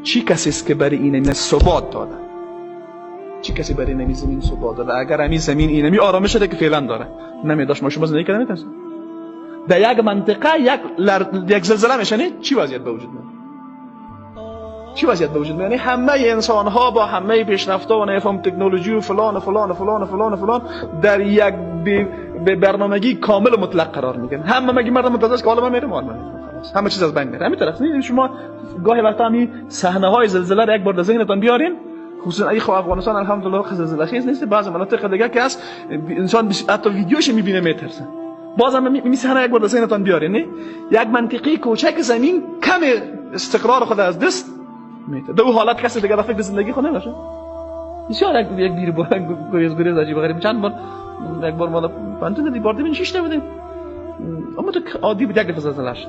چی کسی است که برای این ثبات داده؟ چی کسی برای این زمین ثبات داده؟ اگر همین زمین اینمی آرامش شده که فعلا داره نمیداشت، ما شما زندگی کردن نمیتونستیم. در یک منطقه یک زلزله میشه، نه چی وضعیت به وجود میاد؟ چی وضعیت به وجود میاد؟ یعنی همه انسان ها با همه پیشرفت ها و نفهم تکنولوژی و فلان و فلان و فلان و فلان و فلان در یک به برنامگی کامل و مطلق قرار میگیرن. همه مگه مردم منتظر است که حالا من میرم، حالا من میرم، خلاص همه چیز از بین میره. همین طرف شما گاهی وقتا همین صحنه های زلزله را یک بار در ذهنتان بیارین، خصوصا ای خو افغانستان الحمدلله زلزله خیز نیست، بعض مناطق دیگه که هست انسان حتی ویدیوش میبینه میترسه. بازم می صحنه یک بار در ذهنتان بیارین، نه یک منطقه کوچک زمین کم استقرار خود از دست میده. در حالت کسی دیگه در فکر زندگی خود نمیشه. بسیار یک بیر با گریز گریز عجیب غریب. چند بار، یک بار ما پانتون دی بار شش تا بودیم، اما تو عادی بود، یک دفعه زلزله شد،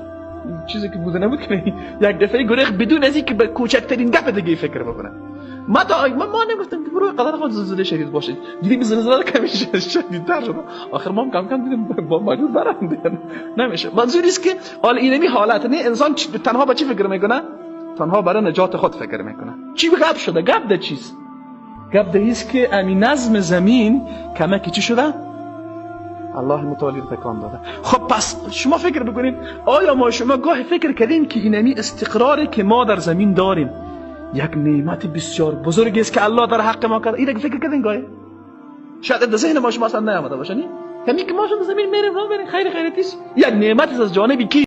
چیزی که بوده نبود که یک دفعه گریخ بدون از اینکه به کوچکترین گپ دیگه فکر بکنه. ما تا ما نگفتم که برو قدر خود زلزله شدید باشه، دیدیم زلزله کمی شدیدتر شد، آخر ما هم کم کم دیدیم با مجبور برم نمیشه. منظور است که حال اینمی حالت نه انسان تنها با چی فکر میکنه؟ تنها برای نجات خود فکر میکنه. چی گپ شده؟ گپ ده چیز؟ گپ ده است که امی نظم زمین کمکی چی شده؟ الله متعالی تکان داده. خب پس شما فکر بکنید، آیا ما شما گاهی فکر کردیم که اینمی استقراری که ما در زمین داریم یک نعمت بسیار بزرگی است که الله در حق ما کرده؟ اینو فکر کردین گاهی؟ شاید در ذهن ما شما اصلا نیامده باشه. نه کمی که ما شما زمین میریم رو میریم، خیر خیریتی است، یک نعمت است از جانب کی؟